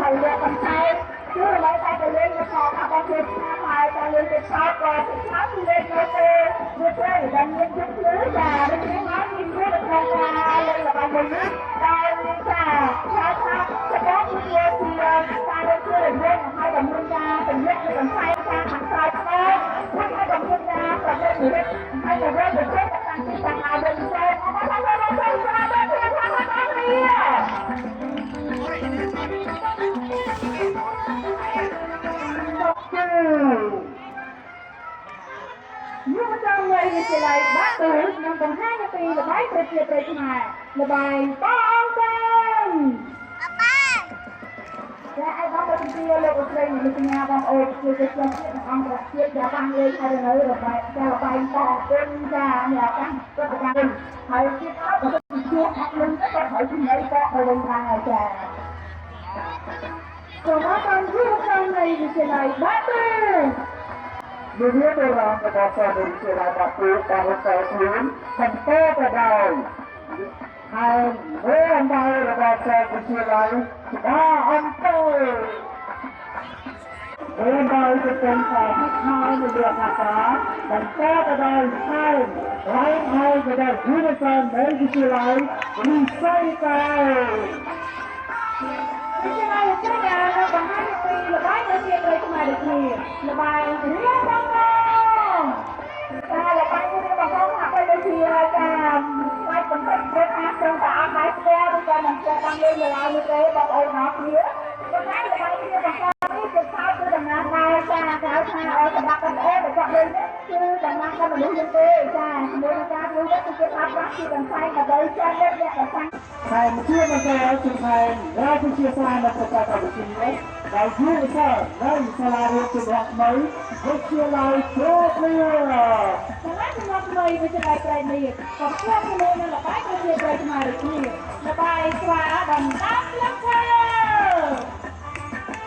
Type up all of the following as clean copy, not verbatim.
ហើយយកកំសែងគឺឡើយតែទៅលេងនៅក្នុងអបជាឆ្នាំហើយតែលេងទៅឆោតក៏ទៅឆោតគឺលេងនៅពេលវាព្រៃដែលមានជិះភ្លឺចាដូច្នេះហើយមានគ្រូនៅក្នុងការលេងល្បែងមួយនេះដោយចាឆោតថាចកគឺជាជាការលេងជួយរយន្តហើយក៏មានការពន្យល់នៅកំសែងការខាងក្រោយខ្នងហើយក៏មានការប្រឌិតនិរិទ្ធហើយក៏វិញប្រទេសតាំងពីតាំងឲ្យវិញទៅអបអរអរអរអរ យុវជននៃវិទ្យាល័យបាក់ទូនឹងបង្ហាញអំពីល្បែងប្រជាប្រិយខ្មែរល្បែងបងកងចាឯបងទៅជាលោកស្រីនិកញ្ញាបងអូនជួយទៅខ្ញុំជាតិនិងអង្គរជាតិចាបានលេងហើយនៅរបែកចាល្បែងបងគុណចានេះឱកាសប្រតិកម្មហើយទៀតអត់ទៅជួបអត់លឹងទៅគាត់ត្រូវចំណៃបកទៅវិញដែរចាសូមអរគុណយុវជននៃវិទ្យាល័យបាក់ទូ នាវាបុរាណរបស់សាវិទ្យាល័យបាក់ទូបានរកខ្លួនបន្តទៅដោយហើយមេអំបៅរបស់សាវិទ្យាល័យច្បារអំពើមេអំបៅកំពុងតែហាត់ហើយនៅលើអាកាសបន្តទៅដោយខែឡើងហើយទៅដល់យុវជននៃវិទ្យាល័យវិស័យកែ វិទ្យាល័យជ្រកានៅបង្ហាញពីល្បែងប្រជាប្រិយខ្មែរដូចគ្នាល្បែងរៀងបងកងចាល្បែងរៀងបងកងហាក់បីដូចជាចាខ្លាចបន្តិចព្រោះថាសឹងតែអត់ដែរស្គាល់ឬក៏មិនចេះបានលេងឡើយនោះទេបងប្អូនអរគ្នាប៉ុន្តែល្បែងរៀងបងកងនេះគឺខោគឺតំណាងដែរចាគេហៅថាឲ្យសម្រាប់បងប្អូនដែលគាត់លេងនេះគឺតំណាងដល់មនុស្សយើងទេចាជាមួយនឹងការធ្វើនេះគឺជាការប្រាស់ជាកន្សែងដើម្បីចាអ្នកអ្នកកន្សែង ថែមជាបន្តជាថែមរាជវិទ្យាសាស្ត្រនៃប្រទេសកម្ពុជាដោយយុវជននៃសាលារៀនជំនាន់ថ្មីវិទ្យាល័យជ្រោកលៀ សាលាជំនាន់ថ្មីវិទ្យាល័យប្រៃនេះក៏ភ្ជាប់ជាមួយនឹងល្បែងប្រជាប្រិយខ្មែរដូចគ្នាល្បែងស្វាដណ្ដើមស្លឹកឈើ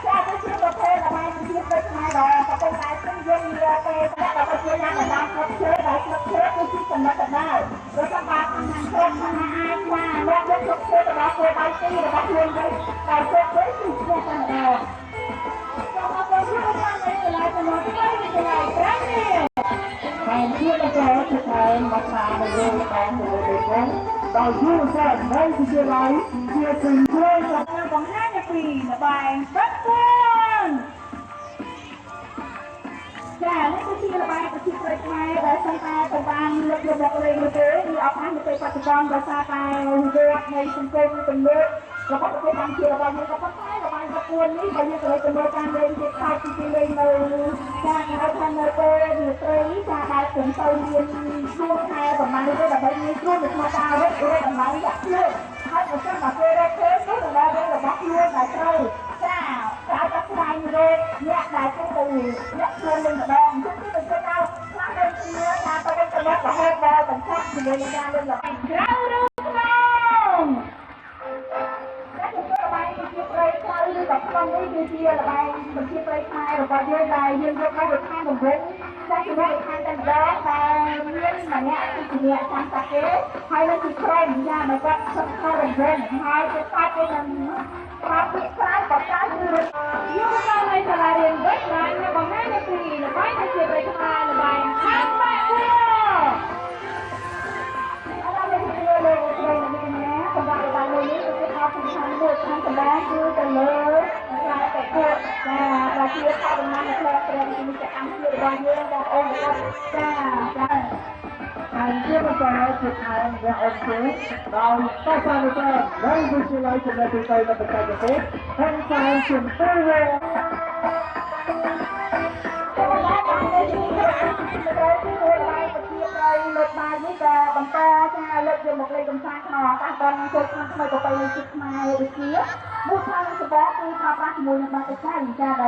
ចាទៅជាប្រភេទល្បែងប្រជាប្រិយខ្មែរដ៏កំពុងតែពេញនិយមនាពេលនេះដល់ប្រជាយ៉ាងដណ្ដើមស្លឹកឈើដែលស្លឹកឈើគឺជាចំណុចកណ្ដាលប្រសិនបើខាងក្រុមខាងអាចថានាំយកស្លឹកឈើទៅដល់គោលដៅទីរបស់ខ្លួនវិញតែជោគជ័យគឺឈ្នះតែម្ដងសូមអរគុណយុវជននៃសាលាជំនាន់ថ្មីវិទ្យាល័យប្រៃនេះ ថែមជាបន្តជាថែមមកថានៅលើតាមទៅលើផងដោយយុវជននៃវិទ្យាល័យជាទីជ្រៅ នឹងបង្ហាញអំពីល្បែងបាត់ខ្លួនចានេះគឺជាល្បែងប្រជាប្រិយខ្មែរដែលសឹងតែទៅបានលើកយកមកលេងនោះទេវាឱកាសនៅពេលបច្ចុប្បន្នដោយសារតែវត្តនៃសង្គមទំនើបរបស់ប្រទេសកម្ពុជារបស់យើងក៏ប៉ុន្តែល្បែងបាត់ខ្លួននេះបើយើងទៅទៅមើលការលេងជាខ្សែទីគេលេងនៅចាគេហៅថានៅពេលរាត្រីចាដែលពុំទៅមានជួងខែប្រហែលនេះទេដើម្បីងាយស្រួលនៅក្នុងការរត់រត់តម្លៃដាក់ខ្លួនហើយបើសិនបើគេរកឃើញនោះតម្លៃរបស់ខ្លួនដែលត្រូវចាគេឲ្យតែស្វែងរកអ្នកដែលគេទៅអ្នកខ្លួននឹងម្ដងគឺគឺទៅដល់ខ្លះដូចជាការទៅវិញទៅមករហូតដល់បញ្ចប់ជាមួយនឹងការលេងល្បែង ក្រៅឬក្នុង តែចំពោះល្បែងប្រជាប្រិយក្រៅឬក៏ក្នុងនេះគឺជាល្បែងប្រជាប្រិយខ្មែររបស់យើងដែលយើងយកមកវិធានរង្វង់ចាជាមួយវិធានតែម្ដងដែលមានម្នាក់គឺជាអ្នកចាំតាគេហើយនៅជាក្រុមយ៉ាងមកគាត់សិក្សារង្វង់ហើយគេតាច់ទៅនឹងប្រាប់ពាក្យក្រៅក៏ក្រៅគឺ យុវជននៃសាលារៀនវិទ្យាល័យនឹងបង្ហាញអំពីល្បែងប្រជាប្រិយខ្មែរល្បែងខាងបាក់គួរ អរគុណលោកស្រីអ្នកកញ្ញាសម្រាប់ល្បែងមួយនេះគឺជាផលសំខាន់មួយក្នុងសម្បែងគឺទៅលើខ្សែតកចាដែលជាផលដំណាំនៅក្នុងព្រះរាជាណាចក្រកម្ពុជារបស់យើងបងប្អូនទាំងអស់ចាចា ថែមជាបន្តជាថែមវគ្គអនទូដោយសាស្ត្រាចារ្យនៃវិទ្យាល័យចំណេះទូទៅនិងបច្ចេកទេសហ៊ុនសែនជំពូវង តែបានបាននៅទីនេះគឺត្រូវគឺល្បែងប្រជាប្រិយលើកបាយនេះក៏បន្តចាលើកយកមកលេងកម្សាន្តក្នុងឱកាសបុណ្យចូលឆ្នាំថ្មីប្រពៃណីជាតិខ្មែរដូចជាមួយខាងសម្បកគឺប្រើប្រាស់ជាមួយនឹងបាតកចាដែល